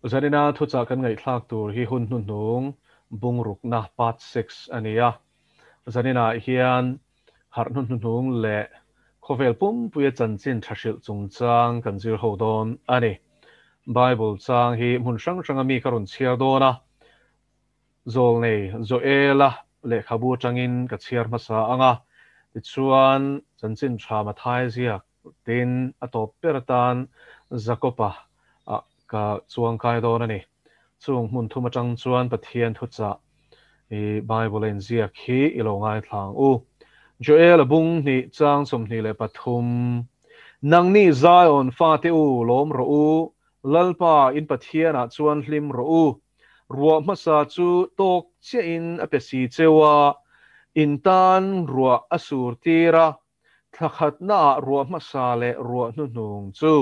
Zanina thuchah kan ngaihthlak tur hi hun hnuhnung bungrukna part 6 a ni a. Zaninah hian harh hnuhnung leh khawvel pumpuia chanchin tha hrilh chungchang kan zir ho dawn a ni. Bible chang hi hmun hrang hranga mi ka rawn chhiar dawn a. Zawlnei Joela lehkhabu atangin ka chhiar hmasa ang a, tichuan chanchin tha Mathai ziak tin a tawp ber atan Jakoba ah ka chuangkai dawn a ni. Chung hmun thum atang chuan Pathian thuchah i Bible a inziak hi i lo ngaithla ang u. Joela bung hnih chang 23 Nangni Zion fate u lawm rawh u, Lalpa in Pathianah chuan hlim rawh u. Ruah hmasa chu tawk chiahin a pe si cheu a, in tan ruah a sur tir a, thla khatnaah ruah hmasa leh ruah hnuhnung chu,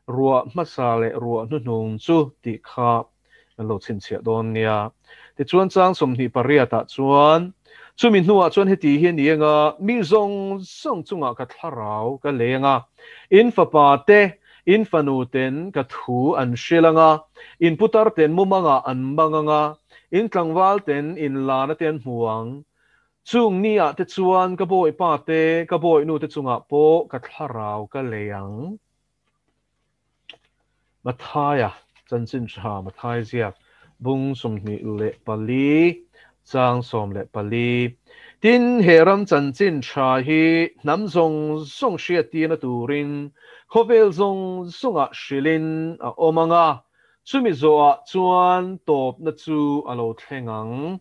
ruah hmasa leh ruah hnuhnung chu tih kha kan lo chhinchhiah dawn nia. Tichuan chang 28 ah chuan, chumi hnuah chuan heti hi a ni eng a, mi zawng zawng chungah ka thlarau ka leng a, in fapa te, in fanu ten ka thu an hrilh ang a, in putar ten mumangah an mang ang a, in tlangval ten in lana te an hmu ang. Chung ni ah te chuan ka bawipa te, ka bawihnu te chungah pawh ka thlarau ka lei ang. Mathaia chanchin tha Mathai ziak bung 24 chang 14. Tin, he ram chanchin tha hi hnam zawng zawng hriattirna turin khawvel zawng zawngah hrilhin a awm ang a, chumi zawhah chuan tawpna chu a lo thleng ang.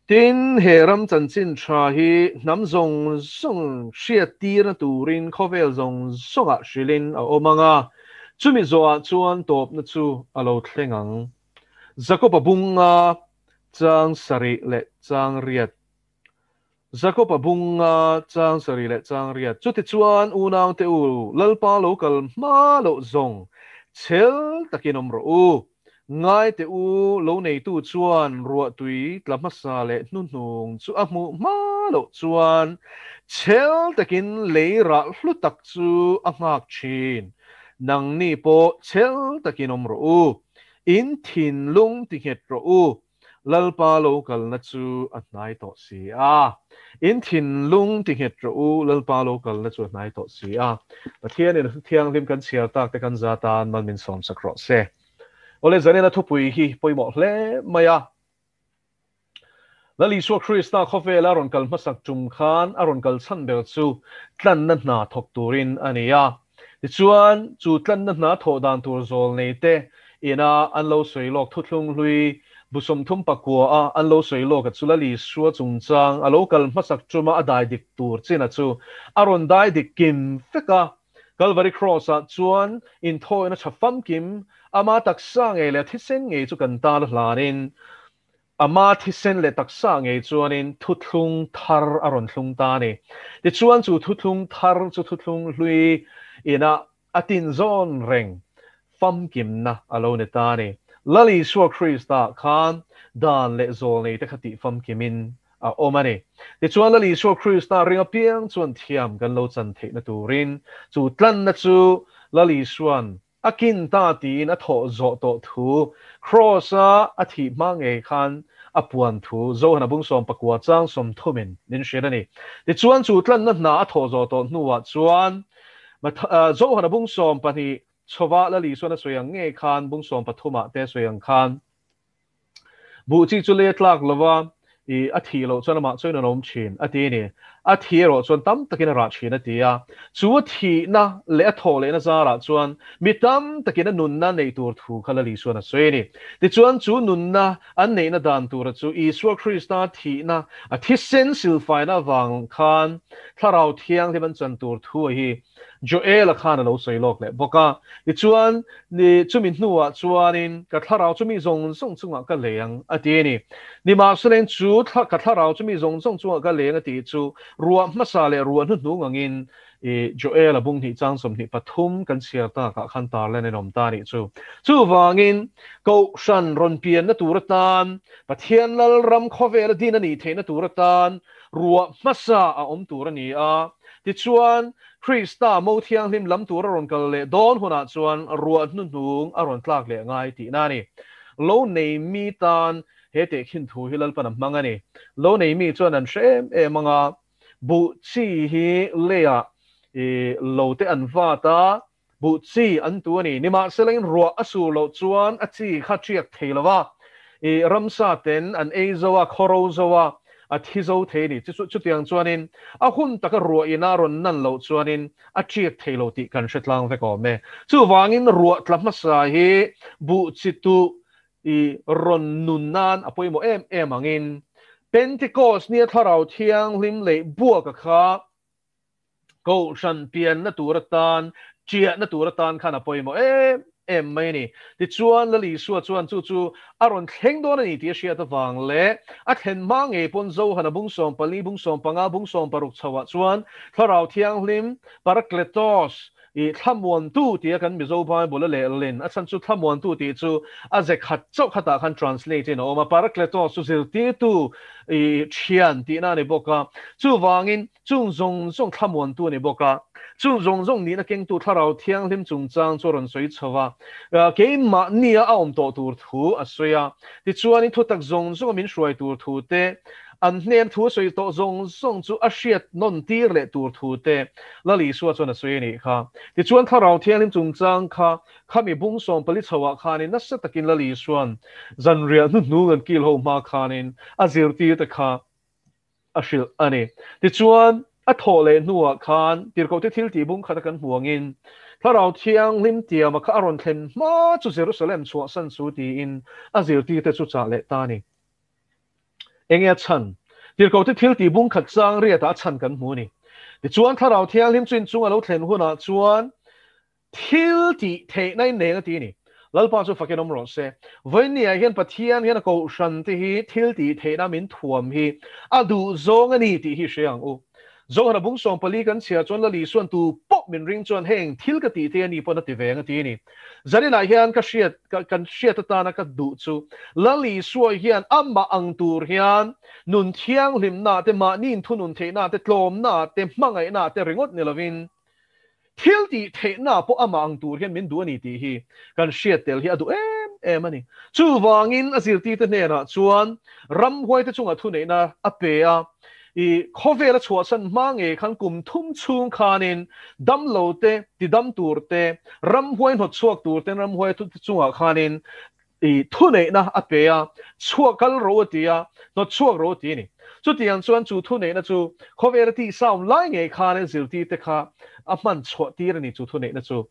Tin, he ram chanchin tha hi hnam zawng zawng hriattirna turin khawvel zawng zawngah hrilhin a awm ang a, chumi zawhah chuan tawpna chu a lo thleng ang. Jakoba bunga chang 7 leh chang 8. Jakoba bunga chang 7 leh chang 8. Chutichuan unaute u, Lalpa lo kal hma loh zawng chhel takin awm rawh u. Ngaite u, lo neitu chuan ruahtui tla hmasa leh hnuhnung chu a hmuh hma loh chuan chhel takin lei rah hlu tak chu a nghak thin. Nangni pawh chhel takin awm rawh u. In thinlung ti nghet rawh u. Lalpa lo kalna chu a hnai tawh si a. In thinlung ti nghet rawh u, Lalpa lo kalna chu a hnai tawh si a. Pathianin a thianghlim kan chhiar tak te kan za tan mal min sawm sak rawh se. Awle zanina thupui hi pawimawh hle mai a. Lal Isua Krista khawvela rawn kal hmasak tum khan a rawn kal chhan ber chu tlanna hna thawk turin a ni a. Tichuan, chu tlanna hna thawh dan tur zawl nei te ina an lo sawi lawk thuthlung hlui bu 39 a an lo sawi lawk a chu Lal Isua chungchang a lo kal hmasak tuma a dai dik tur chin a chu a rawn dai dik kim vek a. Calvary Cross ah chuan inthawina tha famkim ama taksa ngei leh a thisen ngei chu kan tan a hlanin ama thisen leh taksa ngei chuanin thuthlung thar a rawn thlung ta a ni. Tichuan chu thuthlung thar chu thuthlung hlui ina a tin zawn reng famkimna a lo ni ta a ni. Lal Isua Krista khan dan leh zawl nei te kha tih famkimin a awm a ni. Tichuan Lal Isua Krista ring apiang chuan thiam kan lo chan theihna turin chu tlanna chu Lal Isua'n a kin ta tiin a thawh zawh tawh thu Cross-a a thih hma ngei khan a puan thu Johana bung 19 chang 30 in min hrilh a ni. Tichuan chu tlanna hna a thawh zawh tawh hnuah chuan Johana bung 12 chhova Lal Isua'n a sawi ang ngei khan bung 13 ah te a sawi ang khan buh chi chu lei a tlak lova i a thih loh chuan amah chuan an awm thin a ti a ni. A thi erawh chuan tam takin a rah thin a ti a. Chu a thihna leh a thawh lehna zarah chuan mi tam takin a nunna neih tur thu kha Lal Isua'n a sawi a ni. Tichuan chu nunna an neihna dan tura chu Isua Krista thihna a thisen silfaina avang khan Thlarau Thianghlim an chan tur thu a hi Joel-a khan a lo sawi lawk leh bawk a. Tichuan, ni chumi hnuah chuanin ka thlarau chu mi zawng zawng chungah ka lei ang a ti a ni. Nimahselain chu ka thlarau chu mi zawng zawng chungah ka lei ang a tih chu ruah hmasa leh ruah hnuhnung angin i Joel-a bung hnih chang 23 kan chhiar takah khan tarlan in awm ta a nih chu. Chuvangin, Kohhran rawn pianna tur atan, Pathian Lalram khawvela din a nih theihna tur atan ruah hmasa a awm tur a ni a. Tichuan, Krista mo thianghlim lam tur a rawn kal leh dawn hunah chuan ruah hnuhnung a rawn tlak leh ngai tihna a ni. Lo nei mi tan he tehkhin thu hi Lalpan a hmang a ni. Lo nei mi chuan an hre em em ang a, buh chi hi leiah lo te an vat a, Buh chi an tu a ni. Nimahselain ruah a sur loh chuan a chi kha ṭiak thei lo va, i ramsa ten an ei zo a, khawro zo a, a thi zo thei a ni. Chutiang chuanin a hun taka ruah ina rawn nan loh chuanin a ṭiak thei lo tih kan hre tlang vek awm e. Chuvangin ruah tla hmasa hi buh chi tuh i rawn nun nan a pawimawh em em angin Pentecost nia Thlarau Thianghlim leh buaka kha Kohhran pianna tur atan, chiahna tur atan khan a pawimawh em em mai a ni. Tichuan, Lal Isua chuan chu chu a rawn thleng dawn a ni tih a hriat avang leh a thlen hma ngei pawn Zohana bung 14, bung 15, bung 16 chhoah chuan Thlarau Thianghlim, Parakletos, I thlamuantu tia kan Mizo Bible a lehlin a chhan chu thlamuantu tih chu a ze khat chauh khatah khan translate in a awm a, Parakletos chu zirtirtu i thian tihna a ni bawk a, chuvangin chung zawng zawng thlamuantu a ni bawk a, chung zawng zawng nihna kengtu Thlarau Thianghlim chungchang chu a rawn sawi chho a, keimahnia a awm tawh tur thu a sawi a, tichuanin thutak zawng zawnga min hruai tur thu te, An hnen thu a sawi tawh zawng zawng chu a hriat nawn tir leh tur thu te Lal Isua chuan a sawi a nih kha. Tichuan Thlarau Thianghlim chungchang kha khami bung 14 chhoah khanin nasa takin Lal Isua'n zanriah hnuhnung an kil ho hma khanin a zirtir te kha a hrilh a ni. Tichuan a thawh leh hnuah khan tirhkohte thil tih bung khata kan hmu angin Thlarau Thianghlim tiama kha a rawn thlen hma chu Jerusalem chhuahsan chu tiin a zirtir te chu chah leh ta a ni. Enge a chhan? Tirhkohte thil tih bung khat chang riatah a chhan kan hmu a ni. Tichuan Thlarau Thianghlim chu inchung a lo thlen hunah chuan thil tih theihna in neng a ti a ni. Lalpa chu fakin awm rawh se. Vawiinniah hian Pathian hian a kohhran te hi thil tih theihna min thuam hi a duh zawng a ni tih hi hre ang u. Zohana bung 14 kan chhiar chuan Lali Suan tu pawh min ring chuan heng thil ka tih thei a ni pawn a ti ve ang a ti a ni. Zaninah hian ka hriat kan hriat atana ka duh chu Lali Sua hian amah ang tur hian nun thianghlimna te mahni inthunun theihna te tlawmna te hmangaihna te ringawt ni lovin thil tih theihna pawh amah ang tur hian min duh a ni tih hi kan hriat tel hi a duh em em a ni. Chuvangin a zirtirte hnenah chuan ramhuaite chungah thuneihna a pe a, i khawvela chhuahsan hma ngei khan kum thum chhung khanin damlo te, tidam tur te, ramhuai hnawt chhuak tur ten ramhuai chungah khanin i thuneihna a pe a, chhuak kal ro a ti a, hnawt chhuak ro a ti a ni. Chutiang chuan chu thuneihna chu khawvela tihsaum lai ngei khanin zirtirte kha a hman chhuah tir a ni chu thuneihna chu.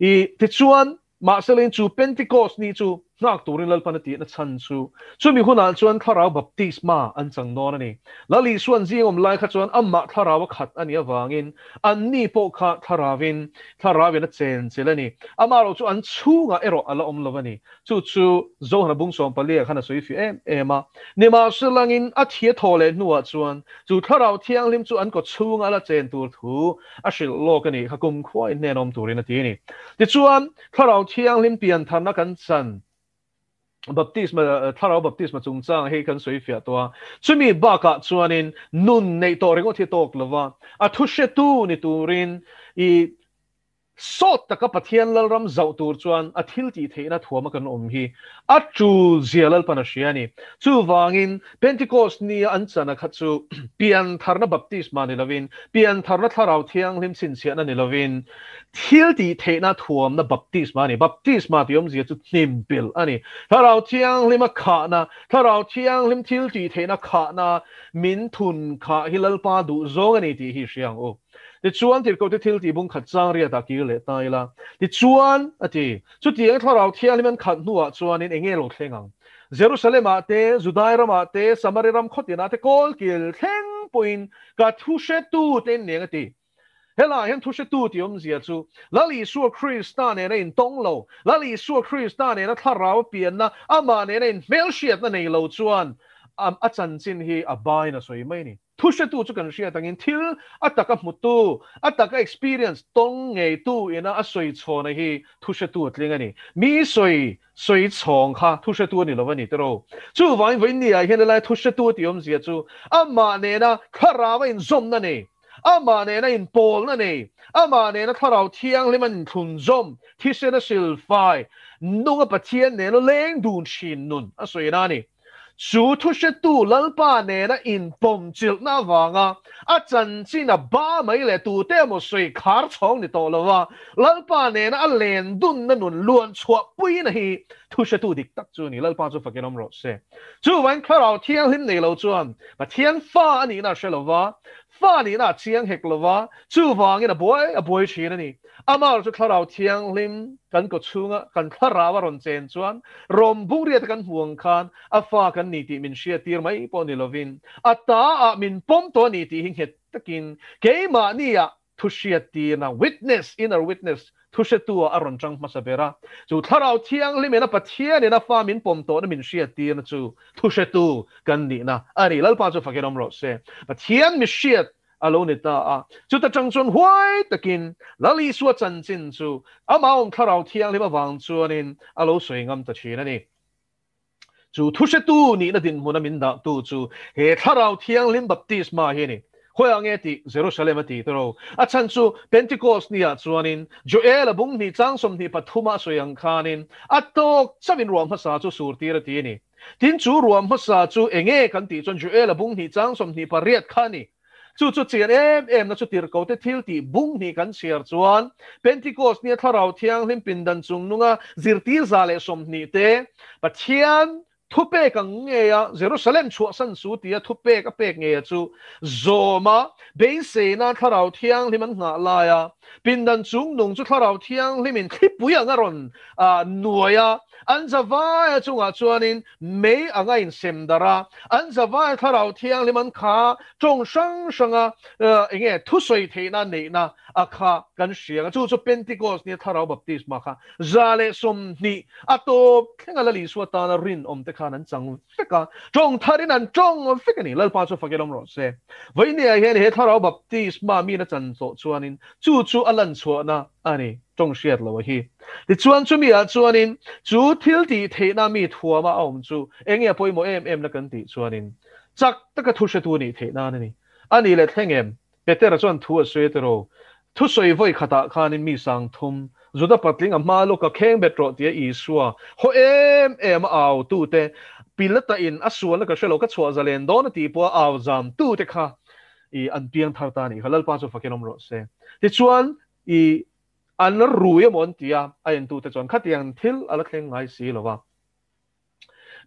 I tichuan Mahselain chu Pentecost ni chu nghak turin Lalpan a tihna chhan chu chumi hunah chuan Thlarau baptisma an chang dawn a ni. Lal Isuan zingawm lai kha chuan amah Thlarau a khat a nih avangin anni pawh kha Thlarauvin Thlarauin a chenchilh a ni. Amaherawh chu an chhungah erawh a la awm lo a ni. Chu chu Zohana bung 14 ah khan a sawi fiah em em a. Nimahselangin a thi a thawh leh hnuah chuan chu Thlarau Thianghlim chu an kaw chhunga a la chen tur thu a hrilh lawk a nih kha kumkhua in hnen awm turin a ti a ni. Tichuan, Thlarau Thianghlim piantharna kan chan baptisma, Thlarau baptisma chungchang hei kan sawi fiah tawh a. Chumi bakah chuanin nun neih tawh ringawt hi tawk lova, a thu hretu ni turin i Sawt taka Pathian Lalram zauh tur chuan a thil tih theihna thuama kan awm hi a tul zia Lalpan a hria a ni. Chuvangin, Pentecost nia an chana kha chu piantharna baptisma ni lovin, piantharna Thlarau Thianghlim chhinchhiahna ni lovin, thil tih theihna thuamna baptisma a ni. Baptisma tih awmzia chu hnimpil a ni. Thlarau Thianghlima khahna, Thlarau Thianghlim thil tih theihna khahna min thun khah hi Lalpa duh zawng a ni tih hi hria ang u. Tichuan, tirhkohte thil tih bung khat chang riatah kir leh ta ila. Tichuan, a ti, chutiang Thlarau Thianghlim an khat hnuah chuanin eng nge lo thleng ang? Jerusalem-ah te, Judai ramah te, Samari ram khawtinah te kawlkil thleng pawhin ka thu hretu te in neng a ti. Helaiah hian thu hretu tih awmzia chu Lal Isua Krista nena intawng lo, Lal Isua Krista nena Thlarau a pianna, amah nena inhmelhriatna nei lo chuan a chanchin hi a bain a sawi mai a ni. Thu hretu chu kan hriat angin thil a taka hmutu, a taka experience tawng ngeitu ina a sawi chhawna hi thu hretu a tling a ni. Mi sawi sawi chhawng kha thu hretu a ni lo a ni tiraw. Chuvangin vawiin ni ah hian helai thu hretu a tih awmzia chu amah nena thlarau a inzawmna nei. Amah nena inpawlna nei, Amah nena Thlarau Thianghlim an inthlunzawm, thisena silfai, nunga Pathian nena leng dun thin nun a sawina a ni. Chu thuhretu Lalpa nena inpawmchilhna avanga a chanchin a ba mai leh tute emaw sawi khar chhawng ni tawh lova Lalpa nena a len dunna nun luan chhuahpuina hi thuhretu dik tak chu a ni. Lalpa chu fakin awm rawh se. Chuvangin Thlarau Thianghlim nei lo chuan Pathian fa a nihna a hre lova, fa nihna a chiang hek lova, chuvangin a buai a buai thin a ni. Amah chu Thlarau Thianghlim kan kaw chhunga kan thlarau a rawn chen chuan rawm bungriata kan hmu ang khan a fa kan ni tih min hriattir mai pawh ni lovin a ta ah min pawm tawh a ni tih hi nghet takin keimahni ah thu hriattirna, witness, inner witness, thu hretu ah a rawn chang hmasa ber a. Chu Thlarau Thianghlim in a Pathian in a fa min pawm tawhna min hriattirna chu thu hretu kan nihna a ni. Lalpa chu fakin awm rawh se. Pathian mi hriat a lo ni ta a. Chuta tang chuan huai takin Lal Isua chanchin chu amah awm Thlarau Thianghlim avang chuanin a lo sawi ngam ta thin a ni. Chu thuhretu nihna dinhmuna min dahtu chu he Thlarau Thianghlim baptisma hi a ni. Khawiah nge tih? Jerusalem a ti tawh. A chhan chu Pentecost niah chuanin Joel-a bung hnih chang 23 a sawi ang khanin a tawk chauhin ruah hmasa chu surtir a ti a ni. Tin, chu ruah hmasa chu enge kan tih chuan Joel-a bung hnih chang 28 kha a ni. Chu chu chian em em na chu tirhkote thil tih bung hnih kan chhiar chuan Pentecost nia Thlarau Thianghlim pindan chung nunga zirtir 120 te Pathian thupek ang ngeia Jerusalem chhuahsan su tia thupek a pek ngeia chu zawma beiseina Thlarau Thianghlim an nghah laia pindan chung nung chu Thlarau Thianghlimin thlipui ang a rawn nuai a, an zavaia chungah chuanin mei anga insem darh a, an zavaia Thlarau Thianghlim an kha tawng hrang hranga enge thusawi theihna neihna a kha kan hria a, chu chu Pentecost nia Thlarau baptisma kha 120 a tawp thlenga Lal Isua tana rinawm te khan an chang vek a, tawng tharin an tawng vek a ni. Lalpa chu fakin awm rawh se. Vawinia hian he Thlarau baptisma min a chan tawh chuanin chu chu a lan chhuahna a ni. Tawng hriat lo a hi. Tichuan chumi ah chuanin chu thil tih theihna mi thuama a awm chu enge a pawimawh em em na kan tih chuanin chak taka thu hretu nih theih nan a ni. A nih leh thleng em? Petera chuan thu a sawi tiraw? Thusawi vawi khatah khanin mi sang thum, Juda patling a hma lawka kheng bet rawh tia Isua haw em em a au tute, Pilata in a sualna ka hre lo ka chhuah zalen dawn a tih pawha au zam tute kha i an piang thar ta a nih kha. Lalpa chu fakin awm rawh se. Tichuan i an rui emaw an ti a, a entute chuan khatiang thil a la thleng ngai si lo va.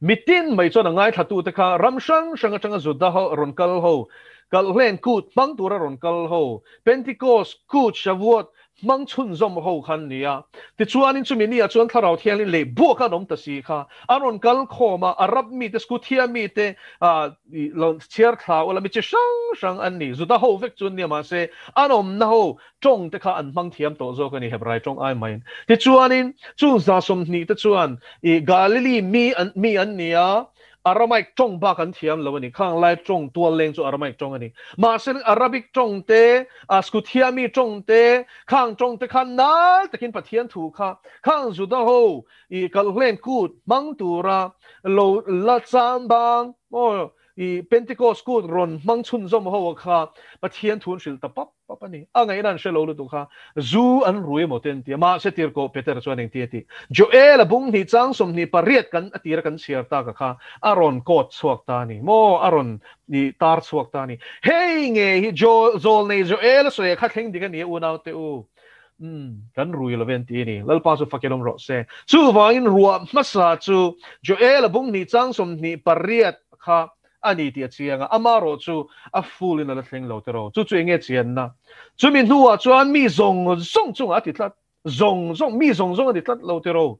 Mitin mai chuan a ngaithlatute kha ram hrang hrang atanga Juda ho rawn kal ho, Kalhlen Kut hmang tura rawn kal ho, Pentecost Kut Shavuot hmang chhunzawm ho kha an ni a. Tichuanin chumi niah chuan Thlarau Thianghlim leh buak an awm ta si kha an rawn kal khawm a, Arab mite, Skuthia mite, lo chhiar thla ula mi chi hrang hrang an ni. Juda ho vek chu an nia mahse an awmna ho tawng te kha an hmang thiam tawh zawk a ni, Hebrai tawng ai maiin. Tichuanin, chung 120 te chuan i Galili mi an mi an ni a, Aramaic tawng bak an thiam lo a ni. Khang lai tawng tual leng chu Aramaic tawng a ni. Mahse, Arabic tawng te, Skuthiami tawng te, khang tawng te kha nal takin Pathian thu kha khang Juda ho i kalhlen kut hmang tura lo la cham bang maw i Pentecost kut rawn hmang chhunzawm ho kha Pathian thu an hrilh ta pap pap a ni. A ngaihna an hre lo lutuk kha zu an rui emaw te an ti a, mahse tirhkoh Petera chuan engti a tih? Joel a bung hnih chang 28 kan a tira kan chhiar tak a kha a rawn kawt chhuak ta a ni maw? A rawn i tar chhuak ta a ni. Hei nge hi Jo zawlnei Joel a sawi a kha thleng dik a ni a unaute u. Umm kan rui lo ve an ti a ni. Lalpa chu fakin awm rawh se. Chuvangin ruah hmasa chu Joel a bung hnih chang 28 kha a ni tih a chiang a, amarawh chu a full in a la thleng lo tiraw. Chu chu enge chianna? Chumi hnuah chuan mi zawng zawng chungah a ti tlat. Zawng zawng, mi zawng zawng a ni tlat lo tiraw.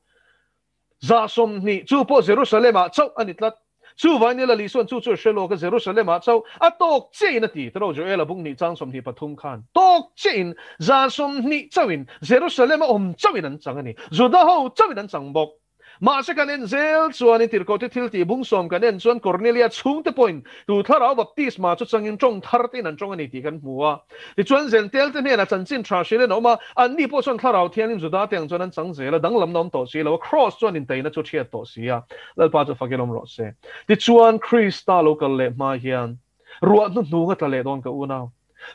120 chu pawh Jerusalem-ah chauh a ni tlat. Chuvangin Ila Lisuan chu chu a hre lawk a, Jerusalem-ah chauh a tawk chiahin a ti tiraw Joel-a bung hnih chang 23 khan. Tawk chiahin 120 chauhin Jerusalem-a awm chauhin an chang a ni. Juda ho chauhin an chang bawk. Mahse kan en zel chuanin tirhkohte thil tih bung sawm kan en chuan Cornelia chhungte pawhin tu thlarau baptisma chu changin tawng thar tein an tawng a ni tih kan hmu a. Tichuan Zentel te hnenah chanchin tha hrilh in a awm a, anni pawh chuan thlarau thianghlim Juda te ang chuan an chang zel a, danglamna awm tawh si lo a, Kraws chuan intaina chu thiat tawh si a, Lalpa chu fakin awm rawh se. Tichuan Krista lo kal leh hma hian ruah hnuhnung a tla leh dawn ka unau.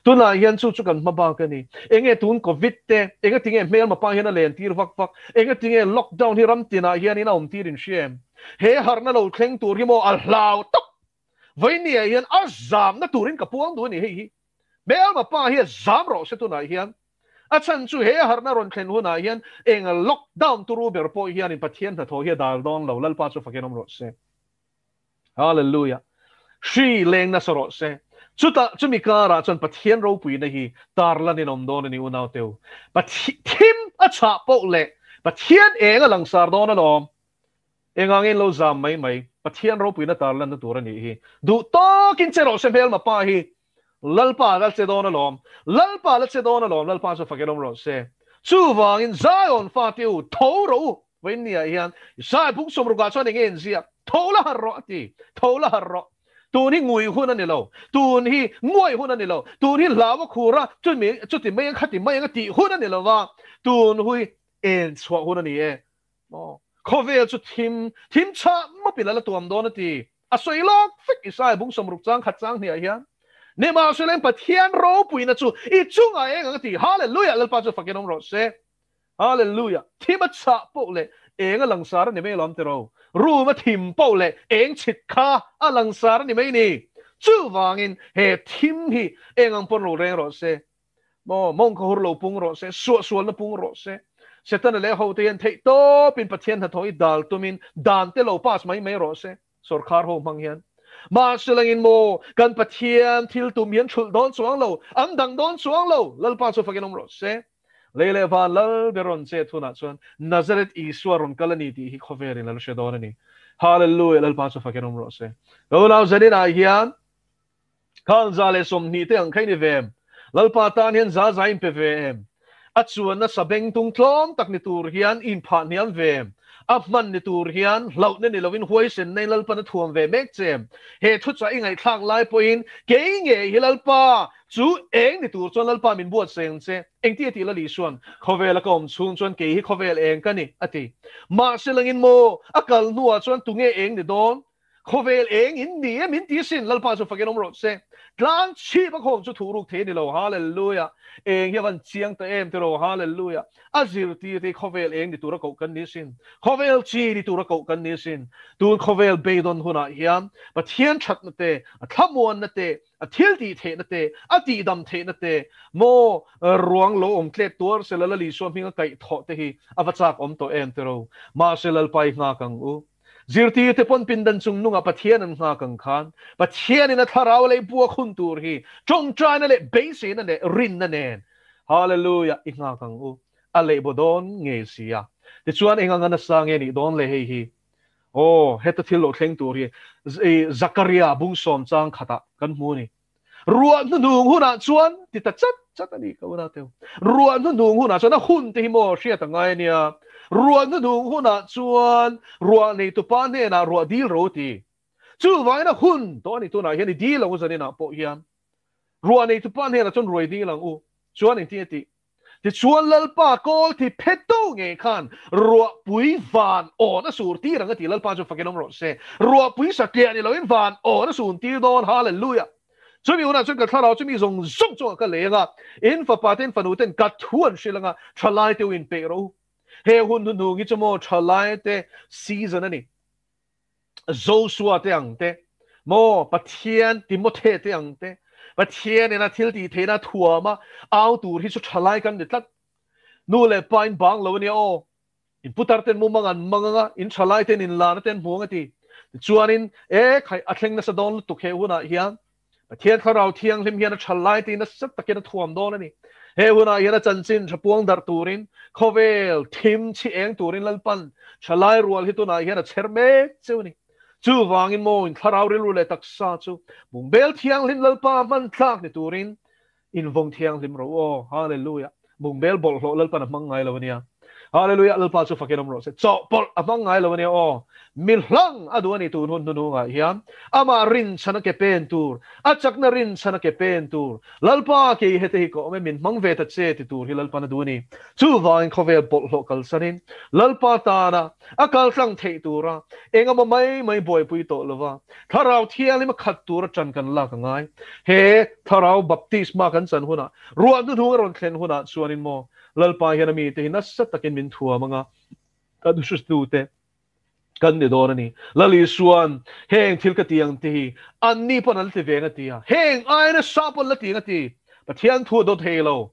Tunah hian chu chu kan hma bak a ni. Enge tun Covid te, enga tinge hmelma pa hian a len tir vak vak, enga tinge lockdown hi ram tinah hianin a awm tir in hria em? He harhna lo thleng tur hi maw a hlau tak Vawinia hian a zamna turin ka puang duh a ni hei hi. Hmelma pa hi a zam rawh se tunah hian. A chhan chu he harhna rawn thlen hunah hian eng lockdown turu ber pawh hianin Pathian hnathawh hi a dal dawn lo, Lalpa chu fakin awm rawh se. Hallelujah. Hri leng nasa rawh se. Chutah chumi karah chuan Pathian ropuina hi tarlan in awm dawn a ni unau teu. Thim a chhah poh leh Pathian eng a langsar dawn alawm. Engah nge in lo zam mai mai? Pathian ropuina tarlanna tur a nih hi. Duh tawkin che rawh se hmelma pa hi. Lalpa la che dawn alawm. Lalpa la che dawn alawm. Lalpa chu fakin awm rawh se. Chuvangin Zion fate u, tho rawh u. Vawiin niah hian Isaiah bung sawmrukah chuan enge inziak? Tho la harh rawh a ti. Tho la harh rawh. Tun hi ngui hun a ni lo. Tun hi nguai hun a ni lo. Tun hi hlau a khur a, chumi chuti mai ang khati mai ang a tih hun a ni lo va. Tun hui en chhuah hun a ni e. Maw? Khawvel chu thim, thim chhah mawp ila la tuam dawn a ti. A sawi lawk vek Isaiah bung sawmruk chang khat chang hniah hian, Nimahsela Pathian ropuina chu i chungah eng ang a ti. Hallelujah! Lalpa chu fakin awm rawh se. Hallelujah! Thim a chhah poh leh eng a langsar a ni mai alawm tiraw? Room a thim poh leh eng chhit kha a langsar a ni mai ni. Chuvangin he thim hi eng ang pawn ro reng rawh se. Maw, mawng kha hur lo pung rawh se, suahsualna pung rawh se. Setana leh hote hian theih tawpin Pathian hnathawh i dal tumin dan te lo pass mai mai rawh se, sawrkhar ho hmang hian. Mahse langin maw, kan Pathian thil tum hian thulh dawn chuang lo, an dang dawn chuang lo, Lalpa chu fakin awm rawh se. Lei leh van lal ber rawn chet hunah chuan Nazareth Isua rawn kal a ni tih hi khawvelin a la hre dawn a ni. Hallelujah, Lalpa chu fakin awm rawh se. Ka unau zaninah hian Khang 120 te ang kha i ni ve em? Lalpa tan hian za za in pe ve em? A chuanna sabeng tung tlawm tak ni tur hian i inphah hniam ve em? A hman ni tur hian hlauhna ni lovin huaisenna in Lalpan a thuam ve mek che em? He thuchah i ngaihthlak lai pawhin kei ngei hi Lalpa chu eng ni tur chuan Lalpa min buatsaih ang che? Engti a tih Lal Isuan, Khawvela ka awm chhung chuan kei hi khawvel eng ka ni, a ti. Mahse langin maw, a kal hnuah chuan tunge eng ni dawn? Khawvel eng in ni e min ti sin, Lalpa chu fakin awm rawh se. Tlang chhip a khawm chu thuh ruk thei a ni lo, Hallelujah. Eng hi a van chiang ta em tiraw, Hallelujah. A zirtir te hi khawvel eng ni tura koh kan ni sin, khawvel chi ni tura koh kan ni sin. Tun khawvel beidawn hunah hian Pathian thatna te, a thlamuanna te, a thil tih theihna te, a tihdam theihna te, maw ruang lo awm tlet tuar se Lal Isua hminga kaih thawh te hi a va chak awm tawh em tiraw. Mahse Lalpa i nghak ang u. Zirtirte pawn pindan chung nungah Pathian an nghak ang khan, Pathianin a thlarau lei buak hun tur hi tawngtaina leh beiseina leh rinna nen Hallelujah i nghak ang u. A lehbaw dawn ngei si a. Tichuan eng anga nasa nge nih dawn le hei hi? Aw, heta thil lo thleng tur hi Zakaria bung sawm chang khatah kan hmu a ni. Ruah hnuhnung hunah chuan ti ta chat chat a ni ka unau teu. Ruah hnuhnung hunah chuan a hun te hi maw hriat a ngai a nia. Ruah hnuhnung hunah chuan ruah neitupa hnenah ruah dil ro ti. Chuvangin a hun tawh a ni tunah hian i dil ang u zaninah pawh hian. Ruah neitupa hnenah chuan ruai dil ang u. Chuan engtin a tih? Tichuan Lalpa kawl thi phetu ngei khan ruahpui van awn a sur tir ang a ti. Lalpa chu fakin awm rawh se. Ruahpui satliah ni loin van awn a sun tir dawn. Hallelujah! Chumi hunah chuan ka thlarau chu mi zawng zawng chungah ka leng a, in fapa ten fanu ten ka thu an hrilh ang a, thalai te u inpeih rawh u. He hun hnuhnung hi chu maw thalai te season a ni. Joshua te ang te, maw Pathian Timothy te ang te, Pathian ina thil tih theihna thuama au tur hi chu thalai kan ni tlat. Nu leh pa in bang lo ania aw. In putar ten mumang an mang anga, in thalai ten in lana ten hmuang a ti. Tichuanin e khai a thleng nasa dawn lutuk he hunah hian Pathian Thlarau Thianghlim hian a thalai te nasa takin a thuam dawn a ni. He hunah hian a chanchin tha puang darh turin, khawvel thim chhi eng turin Lalpan thalai rual hi tunah hian a chher mek cheu a ni. Chuvangin maw in thlarau rilru leh taksa chu bungbel thianghlim Lalpa hman tlak ni turin invawng thianghlim rawh u aw. Hallelujah. Bungbel bawlhhlawh Lalpan a hmang ngai lo a nia. Hallelujah Lalpa chu fakin awm rawh se. Chawhpawlh a hmang ngai lo a nia aw. Mi hlang a duh a ni tun hun hnuhnungah hian. Amah rinchhan a ke pen tur, a chakna rinchhan a ke pen tur. Lalpa kei hete hi ka awm e, min hmang ve ta che ti tur hi Lalpan a duh a ni. Chuvangin khawvel bawlhhlawh kalsanin Lalpa tana a kaltlang theih tura engemaw mai mai buaipui tawh lova Thlarau Thianghlim a khat tura ṭan kan lak a ngai. He Thlarau baptisma kan chan hunah, ruah hnuhnung a rawn thlen hunah chuanin maw Lalpa hian a mite hi nasa takin min thuam anga kan hriatute kan ni dawn a ni. Lal Isua'n heng thil ka ti ang te hi anni pawn an la ti ve ang a ti a, heng ai nasa pawn la ti ang a ti. Pathian thu a dawt thei lo.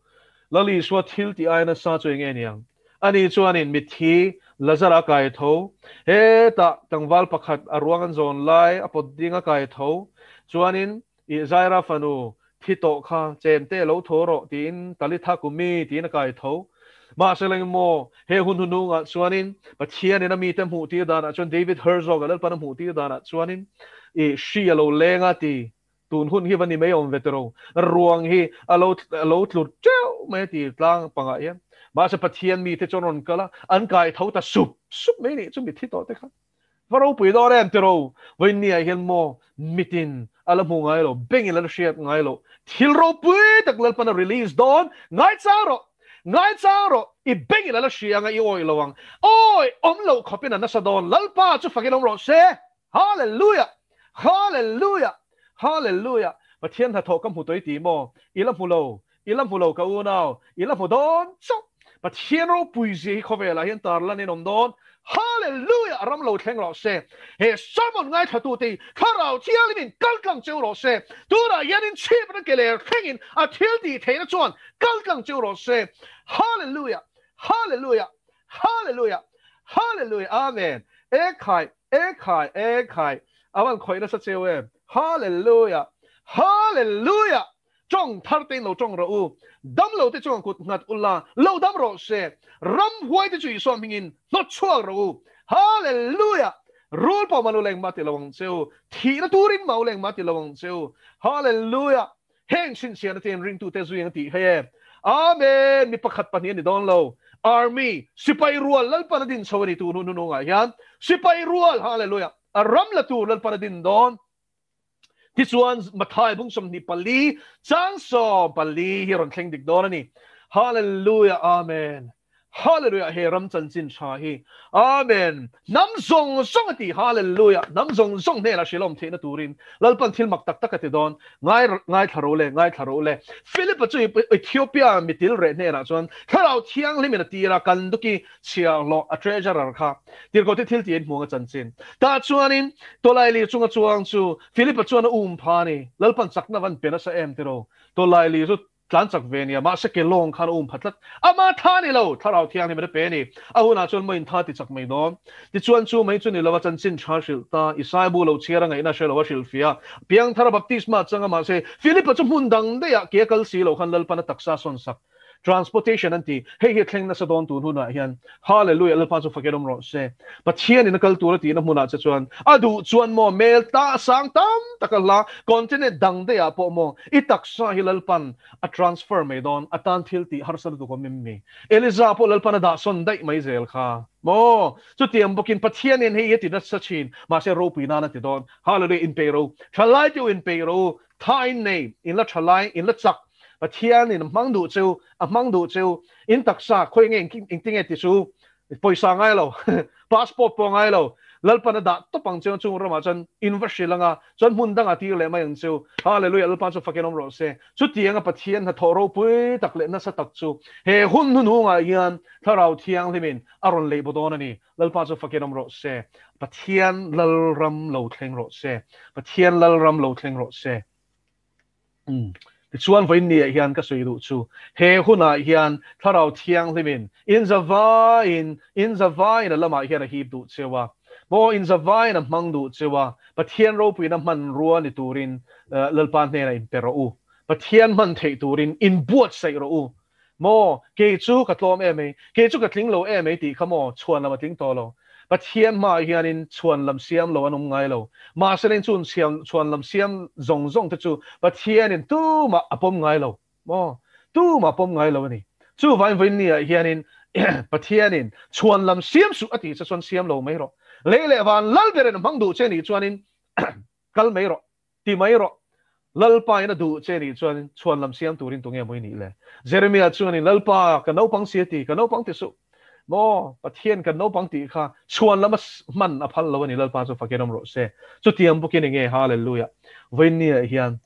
Lal Isua thil tih ai nasa chu eng nge ni ang? Ani chuanin mitthi Lazara kai tho, hetah tlangval pakhat a ruang an zawn lai a pawt ding a kai tho chuanin I Zaira fanu thi tawh kha chemte lo tho rawh tiin Talitha kumi tiin a kai tho. Mahse leng maw, he hun hnuhnungah chuanin Pathianin a mite hmuh tir danah chuan David Herzog a Lalpan a hmuh tir danah chuanin i hri a lo leng a ti. Tun hun hi va ni mai awm ve tiro. Ruang hi a lo a lo tlu teuh mai a ti tlang pangah hian. Mahse Pathian mite chuan rawn kal a, an kai tho ta sup sup mai nih chu mitthi tawh te kha. Va ropui dawn em tiro, vawiinniah hian maw mitin a la hmu ngai lo, bengin a la hriat ngai lo, thil ropui tak Lalpan a release dawn, ngaichang rawh, ngaichang rawh, i bengin a la hria anga i awih lo ang, awi awm loh khawpin a nasa dawn, Lalpa chu fakin awm rawh se, Hallelujah! Hallelujah! Hallelujah! Pathian hnathawh ka hmu tawh i ti maw? I la hmu lo, i la hmu lo ka unau, i la hmu dawn chauh. Pathian ropui zia hi khawvelah hian tarlan in awm dawn. Hallelujah! Ram lo thleng rawh se. He sermon ngaithlatute hi Thlarau Thianghlimin kal tlang cheu rawh se. Tunah hian in chhip na ke ler thlengin a thil tih theihna chuan kal tlang cheu rawh se. Hallelujah! Hallelujah! Hallelujah! Hallelujah! Amen! Ekhai! Ekhai! Ekhai! A van khawih nasa cheu em! Hallelujah! Hallelujah! Tawng thar te in lo tawng rawh u. Dam lo te chuan kut nghat ula, lo dam rawh se. Ramhuai te chu Isua hmingin hnawt chhuak rawh u. Hallelujah! Rul pawh man u leng mah ti lo ang che u. Thihna turin mah u leng mah ti lo ang che u. Hallelujah! Heng chhinchhiahna te in ringtute zui ang tih hei e. Amen! Mi pakhat pahnih a ni dawn lo. Army, sipai rual Lalpan a din chho a ni tun hun hnunungah hian. Sipai rual, Hallelujah! A ram la tur Lalpan a din dawn. Tichuan, Mathai bung 24 chang 14 hi a rawn thleng dik dawn a ni. Hallelujah, Amen. Hallelujah, he ram chanchin tha hi. Amen. Hnam zawng zawng a ti. Hallelujah. Hnam zawng zawng hnenah hrilhawm theihna turin Lalpan thil mak tak tak a ti dawn. Ngai ngaithla ro le, ngaithla ro le. Philip-a chu Ethiopia mitil reh hnenah chuan Thlarau Thianghlimin a tir a, kan duki chhiahhlawh a treasurer kha tirhkohte thil tiin hmuang a chanchin. Tah chuanin Tawlaili chunga chuang chu Philip-a chuan a um pha a ni. Lalpan chakna van pe nasa em tiro. Tawlaili chu tlan chak ve nia, mahse ke lawng khan a um pha tlat. Ama tha ni lo, Thlarau Thianghlim a pe a ni. A hunah chuan maw intha ti chak mai dawn. Tichuan chu mai chu ni lo a chanchin tha hrilh ta, Isaiah bu lo chhiar a ngaihna hre lo a hrilhfiah. Piangthara baptisma chang a mahse Philip-a chu hmun dang daihah ke a kal si lo khan Lalpan a taksa sawn sak. Transportation an ti. Hei hi a thleng nasa dawn tun hunah hian. Hallelujah Lalpa chu fakin awm rawh se. Pathian in a kal tur a tihna hmunah che chuan a duh chuan maw mel ta sang tam tak a hla continent dang daih ah pawh maw i taksa hi Lalpan a transfer mai dawn a tan thil tih harsa lutuk awm em mi. Eliza pawh Lalpan a dah sawn daih mai zel kha maw. Chutiang bawkin Pathian in hei hi a ti nasa thin mahse ropui nan a ti dawn. Hallelujah inpeih ro thalai te u inpeih ro tha in nei in la thalai in la chak Pathian in a hmang duh cheu, a hmang duh cheu, in taksa khawi nge engti nge ti chu pawisa ngai lo, passport pawh ngai lo, Lalpan a dah tawp ang cheu chung ramah chuan in va hrilh anga chuan hmun dangah tir leh mai ang cheu. Hallelujah Lalpa chu fakin awm rawh se. Chutianga Pathian hnathawh ropui tak leh nasa tak chu he hun hnuhnungah hian Thlarau Thianghlimin a rawn lei baw dawn a ni. Lalpa chu fakin awm rawh se. Pathian Lalram lo thleng rawh se. Pathian Lalram lo thleng rawh se. Tichuan vawiinniah hian ka sawi duh chu, he hunah hian Thlarau Thianghlimin in zavaiin, in zavaiin a lamah hian a hip duh cheu a, maw in zavaiin a hmang duh cheu a, Pathian ropuina hmanrua ni turin Lalpa hnenah in pe rawh u, Pathian hman theih turin in buatsaih rawh u, Maw, kei chu ka tlawm em ei, kei chu ka tling lo em ei tih kha maw chhuan lam a tling tawh lo. Pathian hmaah hianin chhuan lam siam lo an awm ngai lo. Mahse leng chun siam chhuan lam siam zawng zawng te chu Pathianin tumah a pawm ngai lo. Maw, tumah a pawm ngai lo a ni. Chuvain vawiinniah hianin Pathianin chhuan lam siam suh a tih che chuan siam lo mai rawh. Lei leh van lal berin a hmang duh che nih chuanin kal mai rawh, ti mai rawh. Lalpa in a duh che nih chuan chhuan lam siam turin tunge maw i nih le? Jeremiah chuanin Lalpa ka naupang si a ti, ka naupang ti suh. Maw Pathian kan naupang tih kha chhuan lama hman a phal lo a ni, Lalpa chu fakin awm rawh se. Chutiang bawkin enge Hallelujah vawiinniah hian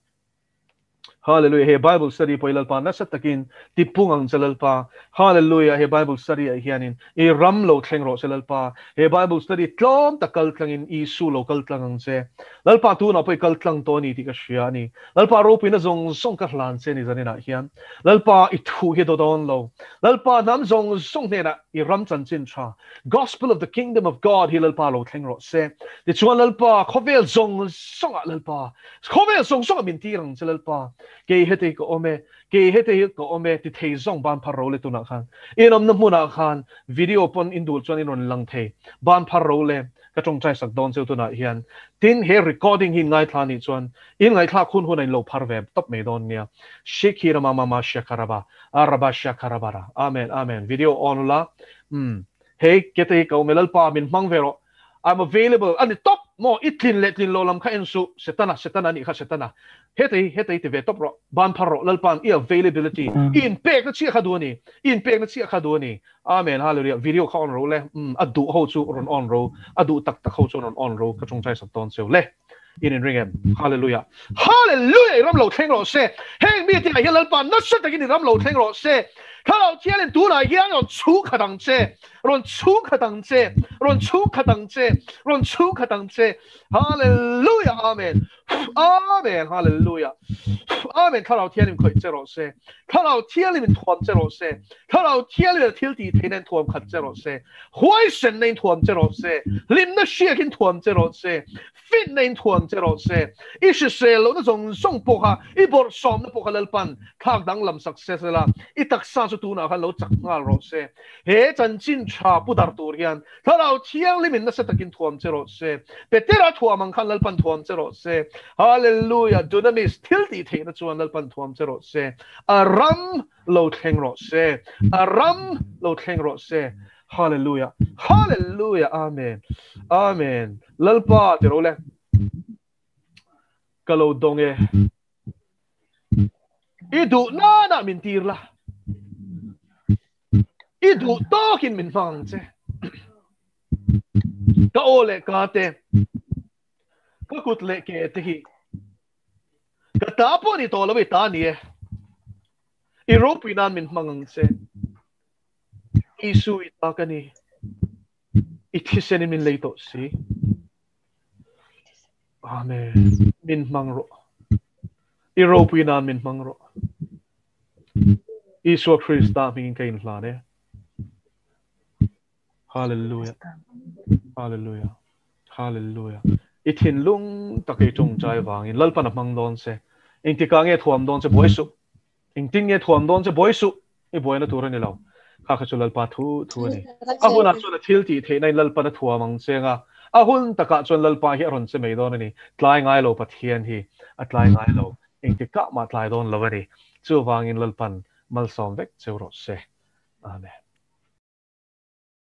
Hallelujah he Bible study pawh hi Lalpa nasa takin ti pung ang che Lalpa. Hallelujah he Bible study ah hianin i ram lo thleng rawh se Lalpa. He Bible study tlawm tak kal tlangin Isu lo kal tlang ang che. Lalpa tunah pawh i kal tlang tawh a ni tih ka hria a ni. Lalpa ropuina zawng zawng ka hlan che ni zaninah hian. Lalpa i thu hi a daw dawn lo. Lalpa hnam zawng zawng hnenah i ram chanchin tha Gospel of the Kingdom of God hi Lalpa lo thleng rawh se. Tichuan Lalpa khawvel zawng zawngah Lalpa Khawvel zawng zawngah min tir ang che Lalpa, kei heti ka awm e, kei heti ka awm e ti thei zawng ban phar ro le tunah khan in awmna hmunah khan video pawn in duh chuan in rawn lang thei ban phar ro le ka tawngtai sak dawn cheu tunah hian tin he recording hi in ngaithla nih chuan in ngaihthlak hun hun a in lo phar ve tawp mai dawn nia Shikhira mama ma shakaraba araba shakarabara Amen Amen video on ula umm hei kete hi ka awm e Lalpa min hmang ve rawh I'm available a ni tawp maw i tlin leh tlin lo lam kha en suh Setana Setana a nih kha Setana heta hi heta hi ti ve tawp rawh ban phar rawh Lalpa'n i availability i inpekna chiah kha duh a ni i inpekna chiah kha duh a ni Amen Hallelujah video kha on ro le umm a duh ho chu rawn on ro a duh tak tak ho chu rawn on ro ka tawngtai sak dawn cheu le in in ring em Hallelujah Hallelujah i ram lo thleng rawh se heng mi te ah hian Lalpa nasa takin i ram lo thleng rawh se Thlarau Thiangin tunah hian rawn chhung khat ang che Rawn chhung khat ang che, rawn chhung khat ang che, rawn chhung khat ang che. Hallelujah, Amen. Amen, Hallelujah. Amen, Thlarau Thianghlim khawih che rawh se. Thlarau Thianghlim in thuam che rawh se. Thlarau Thianghlim in thil tih theihna in thuam khat che rawh se. Huaisenna in thuam che rawh se. Hlimna hriak in thuam che rawh se. Finna in thuam che rawh se. I hrisel lohna zawng zawng pawh kha, i bawrhsawmna pawh kha Lalpan thlak danglam sak se sela, i taksa chu tunah khan lo chak nghal rawh se. He chanchin tha pu dar tur hian Thlarau Thianghlim in nasa takin thuam che rawh se. Petera thuam ang khan Lalpan thuam che rawh se. Hallelujah! Dunamis thil tih theihna chuan Lalpan thuam che rawh se. A ram lo thleng rawh se. A ram lo thleng rawh se. Hallelujah! Hallelujah! Amen! Amen! Lalpa ti ro le. Ka lo dawng e. I duh nana min tir la. I duh tawkin min hmang ang che. Ka aw leh ka te, ka kut leh ke te hi ka ta pawh ni tawh lo i ta ni e. I ropui nan min hmang ang che. Isu i ta ka ni. I thisen in min lei tawh si. Amen. Min hmang rawh. I ropui nan min hmang rawh. Isua Krista hmingin ka inhlan e. Hallelujah. Hallelujah. Hallelujah. I thinlung tak i tawngtai vangin Lalpan a hmang dawn che. Engtikah nge thuam dawn che buai suh. Engtin nge thuam dawn che buai suh. I buaina tur a ni lo. Kha kha chu Lalpa thu thu a ni. A hunah chuan a thil tih theihna in Lalpan a thuam ang che anga a hun takah chuan Lalpa hi a rawn che mai dawn a ni. Tlai ngai lo Pathian hi a tlai ngai lo. Engtikah mah tlai dawn lo a ni. Chuvangin Lalpan malsawm vek cheu rawh se. Amen.